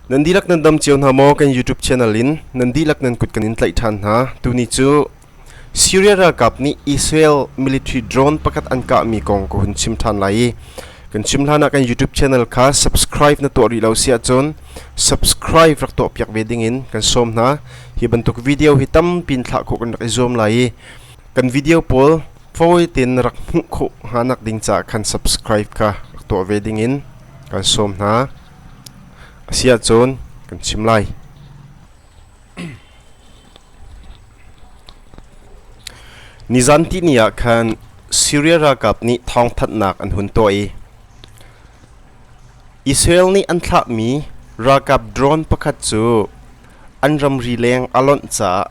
Nan dihlak nan dam cio hna maw? Kan YouTube channel in nan dihlak nan kut kan in tlaih ṭhan hna. Tuni cu Syria ralkap nih Israel military drone pakhat an kahmi kong ka hun chim ṭhan lai i kan chim hlan ah kan YouTube channel kha subscribe na tuah rih lo si ahcun subscribe rak tuah piak ve ding in kan sawm hna. Hi bantuk video hi tampi in thlah khawh kan rak i zuam lai i kan video pawl fawi tein na rak hmuh khawh hnga nak ding caah khan subscribe kha rak tuah ve ding in kan sawm hna. A si ahcun kan chim lai. Nizan tihni ah khan Syria ralkap nih thawngthanhnak an hun tuah i Israel nih an thlahmi ralkap drone pakhat cu an ramri leng a lonh caah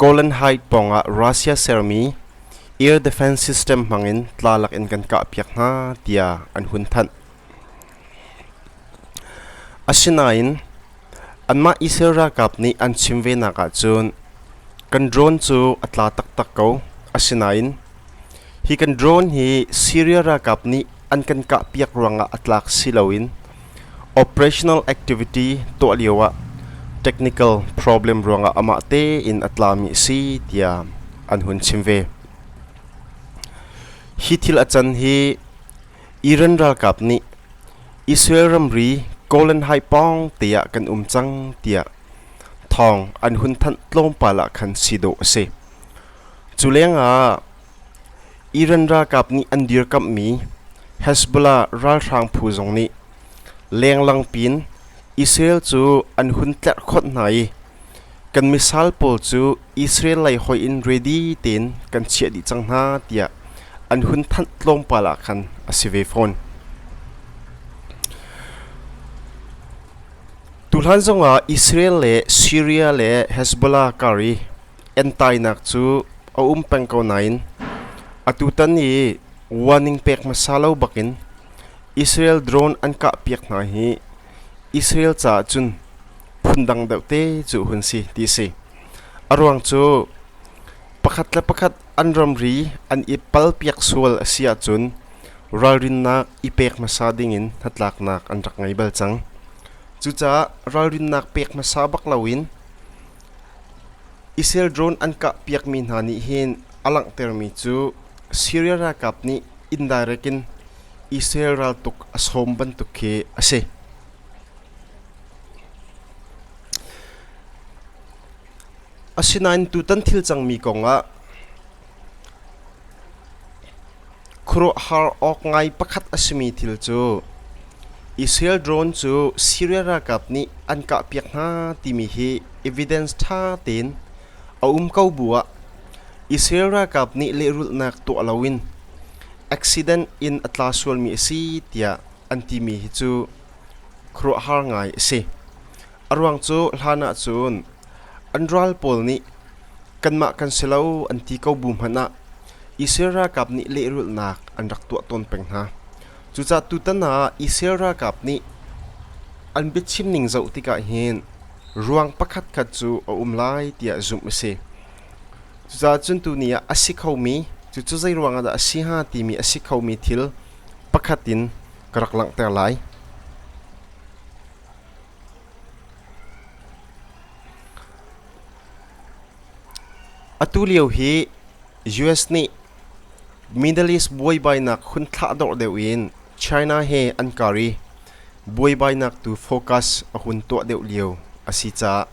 Golan Heights pawngah Russia sermi air defense system hmangin tla lakin kan kahpiak hna tiah an hun thanh. Asinain anmah Israel ralkap nih an chim venak ahcun kan drone cu a tla taktak ko. Asinain hi kan drone hi Syria ralkap nih an kan kahpiak ruangah a tlak si loin operational activity tuah lioah technical problem ruangah amah tein a tlami a si tiah an hun chim ve. Hi thil a can hi Iran ralkap nih Israel ramri Golan Heights pawng te ah kan um cang tiah thawng an hun thanh tlawmpal ah khan si dawh a si. Cu lengah Iran ralkap nih an dirkamhmi Hezbollah ralhrang phu zong nih lenglang pin Israel cu an hun tlerhkhonh hna i kan missile pawl cu Israel lei hoih in ready tein kan chiah dih cang hna tiah an hun thanh tlawmpal ah khan a si ve fawn. Tuhlan zongah Israel le Syria le Hezbollah kar i entainak cu a um peng ko nain atutan i warning pek hmasa lo bakin Israel drone an kahpiak hna hi Israel caah cun phundang deuh te cu hun si ti si. A ruang cu pakhat le pakhat an ramri an i palpiak sual a si ahcun ralrinnak i pek hmasa dingin hnatlaknak an rak ngei bal cang. Cucaah ralrinnak pek hmasa bak loin Israel drone an kahpiakmi hna nih hin a langhtermi cu Syria ralkap nih indirect in Israel raltuk a sawm bantuk khi a si. Asinain tutan thil cangmi kongah khuaruahhar awk ngai pakhat a simi thil cu Israel drone cu Syria ralkap nih an kahpiak hna timi hi evidence ṭha tein a um ko bu ah Israel ralkap nih lehrulhnak tuah loin accident in a tla sualmi a si tiah an timi hi cu khuaruahhar ngai a si. A ruang cu hlan ahcun an ral pawl nih kanmah kan si lo an ti ko bu hmanh ah Israel ralkap nih lehrulhnak an rak tuah tawn peng hna. Cucaah tutan ah Israel ralkap nih an biachim ning zoh tikah hin ruang pakhatkhat cu a um lai tiah zumh a si. Cucaah cun tuni ah a si khomi cucu zei ruangah dah a si hnga timi a si khomi thil pakhat in ka rak langhter lai. Atu lio hi US nih Middle East buaibainak hun thlahdorh deuh in China he an kar i buaibainak tu focus a hun tuah deuh lio a si caah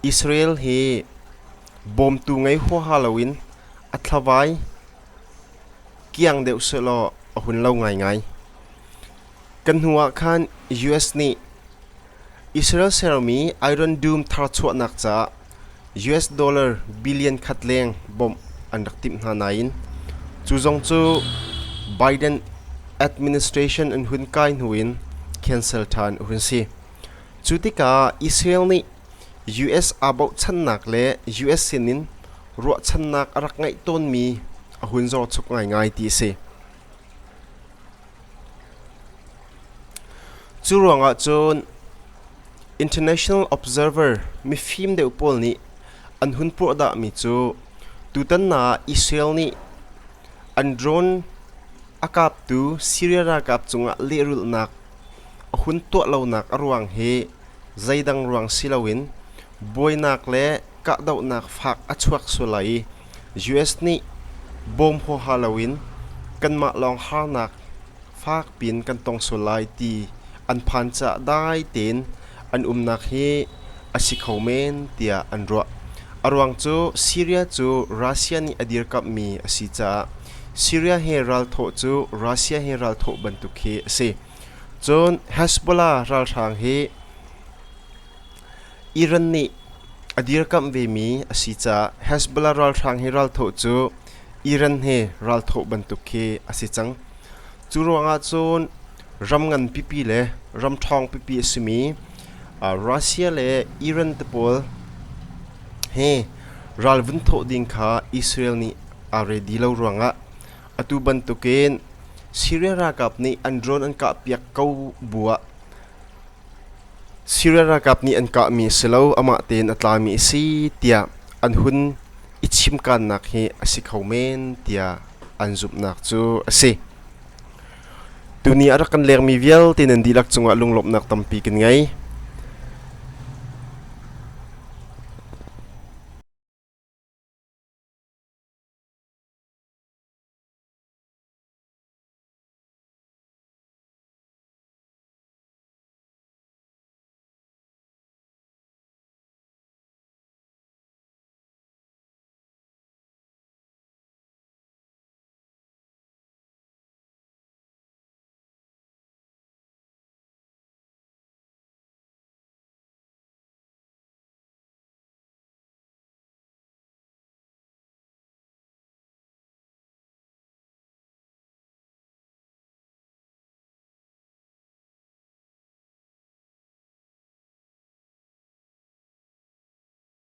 Israel hi bawmtu ngei huaha loin a thlavai kiang deuh sehlaw a hun lo ngaingai. Kan hnu ah khan US nih Israel sermi Iron Dome tharchuahnak caah US dollar billion khat leng bawmh an rak timh hna nain cu zong cu Biden administration an hun kai hnu in cancel ṭhan a hun si. Cu tikah Israel nih US aa bochannak le US sinin ruahchannak a rak ngeih tawnmi a hun zorchuk ngaingai ti a si. Cu ruangah cun international observer mifim deuh pawl nih an hun purhdahmi cu tutan ah Israel nih an drone a kaptu Syria ralkap cungah lehrulhnak a hun tuah lonak a ruang hi. Zeidang ruang si loin buainak le kahdohnak fak a chuak sual lai i US nih bawm huaha loin kanmah lawng harnak fak piin kan tong sual lai ti an phan caah dai tein an umnak hi a si kho men tiah an ruah. A ruang cu Syria cu Russia nih a dirkamhmi a si caah Syria he ralthawh cu Russia he ralthawh bantuk khi a si. Cun Hezbollah ralhrang hi Iran nih a dirkamh vemi a si caah Hezbollah ralhrang he ralthawh cu Iran he ralthawh bantuk khi a si cang. Cu ruangah cun ram ngan pipi le ram ṭhawng pipi a simi Russia le Iran te pawl he ral vun thawh ding kha Israel nih aa ready lo ruangah atu bantukin Syria ralkap nih an drone an kahpiak ko bu ah Syria ralkap nih an kahmi a si lo, amah tein a tlami a si tiah an hun i chimkaannak hi a si kho men tiah an zumhnak cu a si. Tuni a rak kan lengmi vialte nan dihlak cungah lunglawmhnak tampi kan ngei.